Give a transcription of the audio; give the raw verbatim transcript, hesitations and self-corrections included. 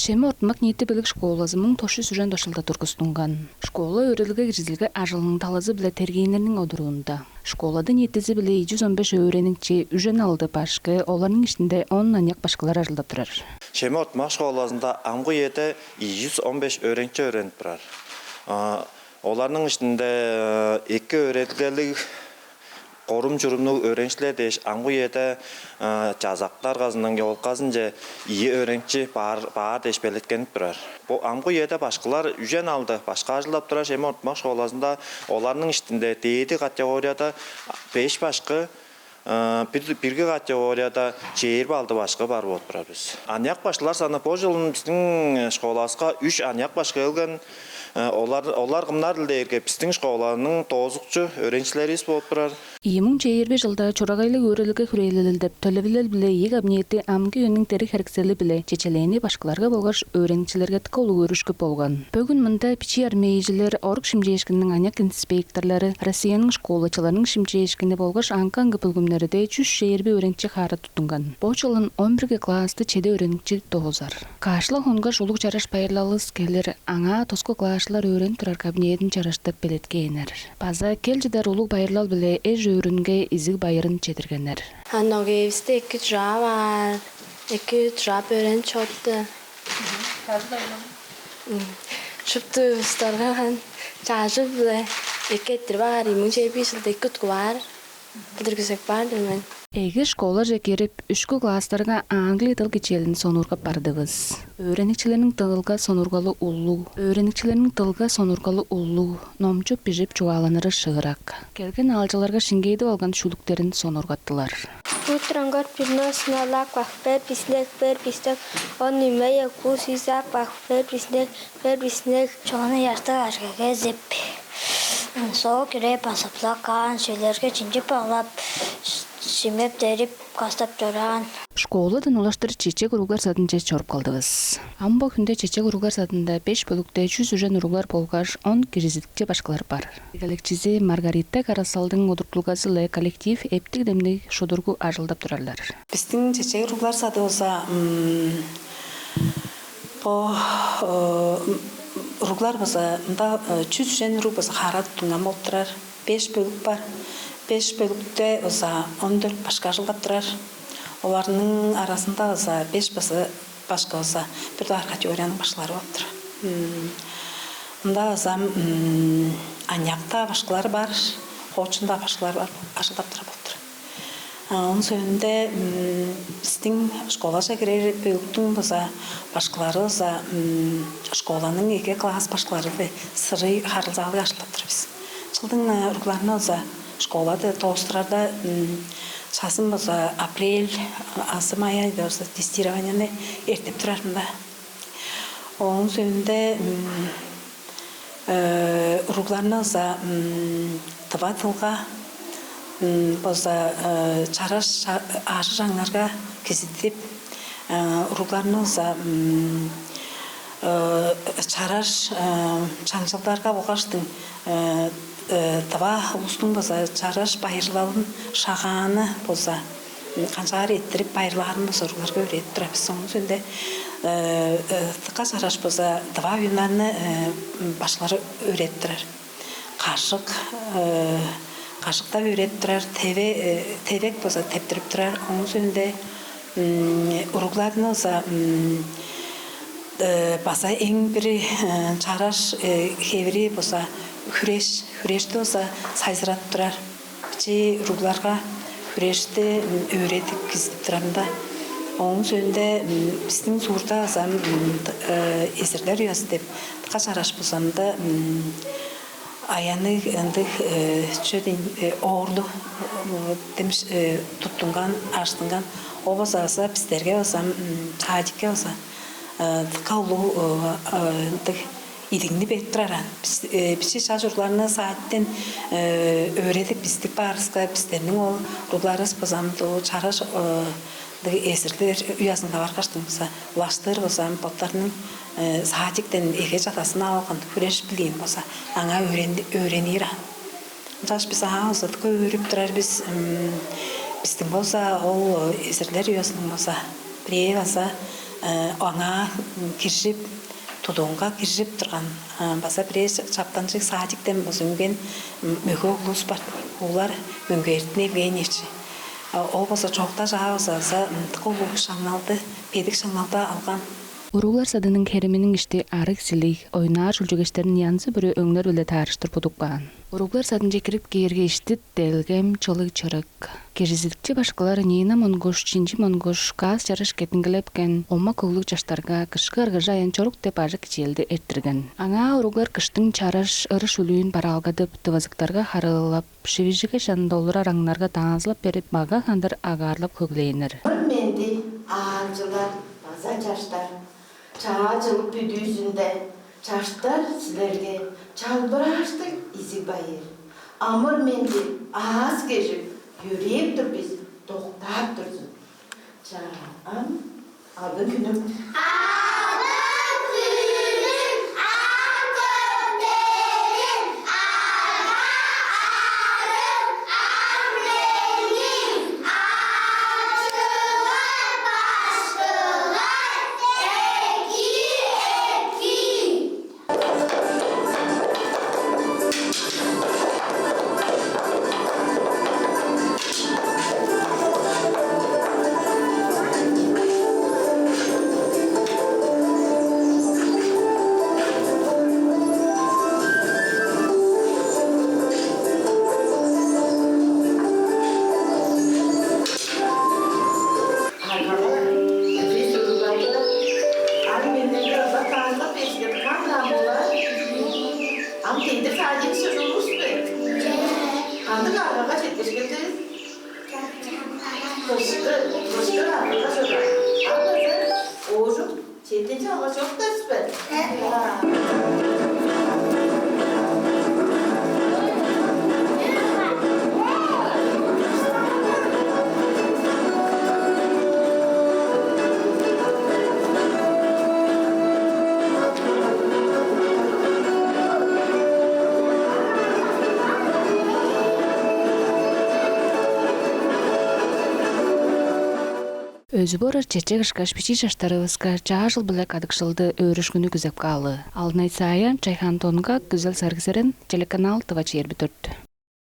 Шеми ортумак ниити билиг школазы муң тос чүс үжен беш чылда тургустунган. Школа өөредилге киржилге ажылының талазы-биле тергииннерниң одуруунда. Школада ниитизи-биле ийи чүс он беш өөреникчи, үжен алды башкы, оларның иштинде он аныяк башкылар ажылдап турар. Шеми ортумак школазында амгы үеде ийи чүс он беш өөреникчи өөренип турар. Оларның иштинде эки өөредилгелиг, корум-чурумнуг өөреникчилер дээш, амгы үеде чазактар казының ёлказынче ийи өөреникчи баар, баар дээш белеткенип турар. Бо амгы үеде башкылар үжен алды башкы ажылдап турар Шеми ортумак школазында. Оларның иштинде дээди категорияда беш башкы, бир, бирги категорияда чээрби алды башкы бар болуп турар бис. Аныяк башкылар саны бо чылын бистиң школавыска үш аныяк башкы келген. Олар, олар кымнар-дыл дээрге бистиң школаның доозукчу өөреникчилеривис болуп турар. Ийи муң чээрби чылда чурагайлыг өөредилге хүрээлелдеп, төлевилел-биле ийи кабинетти амгы үениң дериг-херексели-биле чечелээни башкыларга болгаш өөреникчилерге дыка улуг өөрүшкү болган. Бөгүн мында бичии армейжилер, орук шимчээшкинниң аныяк инспекторлары, Россияның школачыларының шимчээшкини болгаш аңгы-аңгы бөлгүмнерде чүс чээрби өөреникчи хаара туттунган. Бо чылын он бирги классты чеди өөреникчи доозар. Каш-ла хонгаш улуг чараш байырлалывыс келир, аңаа тоску класчылар өөренип турар кабинедин чараштап белеткээннер. База кел чыдар улуг байырлал-биле эш-өөрүнге изиг байырын чедиргеннер. Ан огевисте эки чураа баар, эки чураа бөрен чотту. Шупту устарга хан чаажы-биле эки эттирип аар, иймиң чей бир чылда эки уткуп аар. Кыдыр күзек баар-дыр мен. Эге школаже кирип, үшкү класстарга англи дыл кичээлин сонуургап бардывыс. Өөреникчилерниң дылга сонуургалы улуг, өөреникчилерниң дылга сонуургалы улуг, номчуп бижип чугааланыры шыырак. Келген аалчыларга шиңгээдип алган шүлүктерин сонуургаттылар. Утром кот принес на лак вахпер бислек бер бистек он имея кус изап вахпер бислек бер бистек. Чону ярты ашкеге зип. Соо кире басыплак каан шөлерге чинчип баглап, шимеп дерип кастап чораан. Школадан улаштыр чечек уруглар садынче чоруп калдывыс. Ам бо хүнде чечек уруглар садында беш бөлүкте чүс үжен уруглар болгаш он киржизидикчи башкылар бар. Телекчизи Маргарита Карасалдың удуртулгазы-биле коллектив эптиг-демниг шудургу ажылдап турарлар. Бистиң чечек уруглар сады болза бо уруглар база мында чүс үжен уруг база хаара туттунган болуп турар. Беш бөлүк бар. Беш бөлүкте база он дөрт башкы ажылдап турар. Оларның аразында база беш база башкы база бир дугаар категорияның башкылары болуп турар. Мында база аныяк-даа башкылар бар, хоочун-даа башкылар бар, ажылдап турар болуп турар. Оон сөөлүнде бистиң школаже кирер бөлүктүң база башкылары база школаның эге класс башкылары-биле сырый харылзаалыг ажылдап турар бис. Чылдың уругларны база школада тоостурарда чазын база апрель азы май айда база тестированияны эртип турар мында. Ооң сөөлүнде уругларны база тыва тылга база чараш аажы-чаңнарга кизидип, уругларны база чараш чаңчылдарга болгаштың тыва улустуң база чараш байырлалын, шагааны база канчаар эрттирип байырлаарын база уругларга өөредип турар бис. Ооң сөөлүнде дыка чараш база тыва оюннарны башкылар өөредип турар. Кашык, кашыктап өөредип турар, теве, тевек база тептирип турар. Ооң сөөлүнде уругларны база база эң бир чараш хевири база хүреш, хүрешти база сайзырадып турар. Бичии уругларга хүрешти өөредип кизидип турарында. Ооң сөөлүнде бистиң суурда база эзирлер уязы деп дыка чараш база мында аянныг ындыг чүве дээйн, оорлу демиш туттунган, ажыттынган. Ол база бистерге база садикке база дыка улуг ындыг идигни берип турар аан. Бичии чаш уругларны садиктен өөредип бистип баарывыска, бистерниң ол уругларывыс база ам дуу чараш ындыг эзирлер уязынга баргаштың база улаштыр база ам боттарының садиктен эге чадазын ап алган хүреш билиин база аңаа өөрениир аан. Ынчаш бис аңаа база дыка өөрүп турар бис. Бистиң болза ол эзирлер уязының база бирээ база Аңаа киржип, тудуунга киржип турган база бирээзи чаптанчыг садиктен база үнген мөге улус бар. Улар Мөңгээртин Евгеньевич. Ол база чоокта чаа база ындыг улуг шаңналды, бедик шаңналды алган. Уруглар садының хериминиң ишти арыг-силиг, ойнаар чүлчүгештерин янзы-бүрү өңнер-биле таарыштыр будуп каан. Уруглар садынче кирип кээрге, ишти делгем, чылыг-чырык. Киржизидикчи башкылар Нина Монгуш, Чинчи Монгуш каас чараш кеттингилепкен, омак-өглүг чаштарга кышкы ыргыжы аян чорук деп ажык кичээлди эрттирген. Аңаа уруглар кыштың чараш ыры-шүлүүн бараалгадып, тывызыктарга харыылап, шивижиге шанында олурар аңнарга даанзылап берип, мага хандыр агаарлап хөглээннер. Ыр менди, аалчылар база чаштар! Чаа чыл бүдүүзүнде чаштар силерге чалбырааштыг изиг байыр, амыр-менди, аас-кежик йөрээп тур бис, доктаап турзун. Чаа, ам алдын хүнүм. Алдын хүнүм, ам көптерим, ага, арыг, ам меңиң, аалчылар, башкылар, эки, эки. Аргага бис уругларга ам менден кырында тааннап бергиштиң кандыг-даа болар? Ам дендир садик чоруур бис бе? Кандыг аргага четкеш келдивис? Кышкы, кышкы аргага чораан. Ам база оожум четтинче алгаш чоруптар бис бе? Өзүп орар чечек ышкаш бичии чаштарывыска чаа чыл-биле кадыкшылды, өөрүшкүнү күзеп каалы. Алдынай Саая, Чайхан Донгак, Күзел Сарыг-Серен, телеканал «Тыва чээрби дөрт».